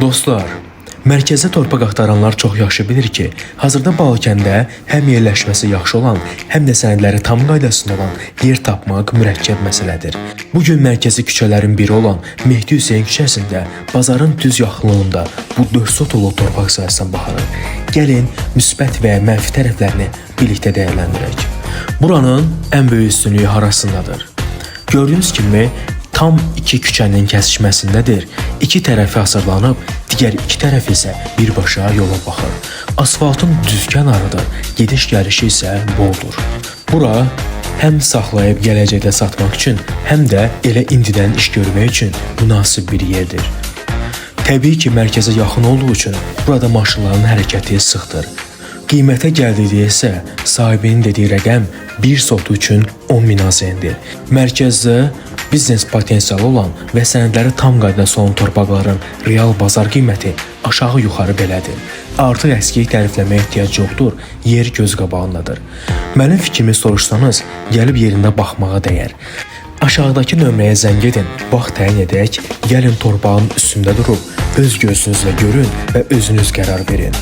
Dostlar, mərkəzdə torpaq axtaranlar çox yaxşı bilir ki, hazırda Balakəndə həm yerləşməsi yaxşı olan, həm də sənədləri tam qaydasında olan yer tapmaq mürəkkəb məsələdir. Bu gün mərkəzi küçələrin biri olan Mehdi Hüseyn küçəsində bazarın düz yaxınlığında bu 4 sotluq torpaq sahəsinə baxırıq. Gəlin müsbət və mənfi tərəflərini birlikdə dəyərləndirək. Buranın ən böyük üstünlüyü harasındadır? Gördüyünüz kimi tam iki küçənin kəsişməsindədir. İki tərəfi hasarlanıb, digər iki tərəf isə birbaşa yola baxır. Asfaltın düz kənarıdır, gediş-gəlişi isə boldur. Bura həm saxlayıb gələcəkdə satmaq üçün, həm də elə indidən iş görmək üçün münasib bir yerdir. Təbii ki, mərkəzə yaxın olduğu üçün burada maşınların hərəkəti sıxdır. Qiymətə gəldikdə isə sahibinin dediyi rəqəm 1 sotu üçün 10 min AZN-dir. Mərkəzdə biznes potensialı olan və sənədləri tam qaydası olan torpaqların real bazar qiyməti aşağı-yuxarı belədir. Artıq əskiyi tərifləməyə ehtiyac yoxdur, yer göz qabağındadır. Mənim fikrimi soruşsanız, gəlib yerində baxmağa dəyər. Aşağıdakı nömrəyə zəng edin, vaxt təyin edək, gəlin torpağın üstündə durub öz gözünüzlə görün və özünüz qərar verin.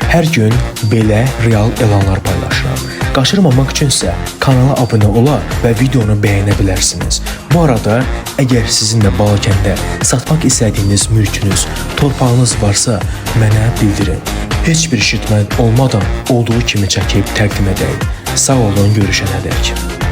Hər gün belə real elanlar paylaşıram. Qaçırmamaq üçün isə kanala abunə ola və videonu bəyənə bilərsiniz. Bu arada, əgər sizin də Balakəndə satmaq istədiyiniz mülkünüz, torpağınız varsa, mənə bildirin. Heç bir şirkət olmadan olduğu kimi çəkib təqdim edək. Sağ olun, görüşənədək.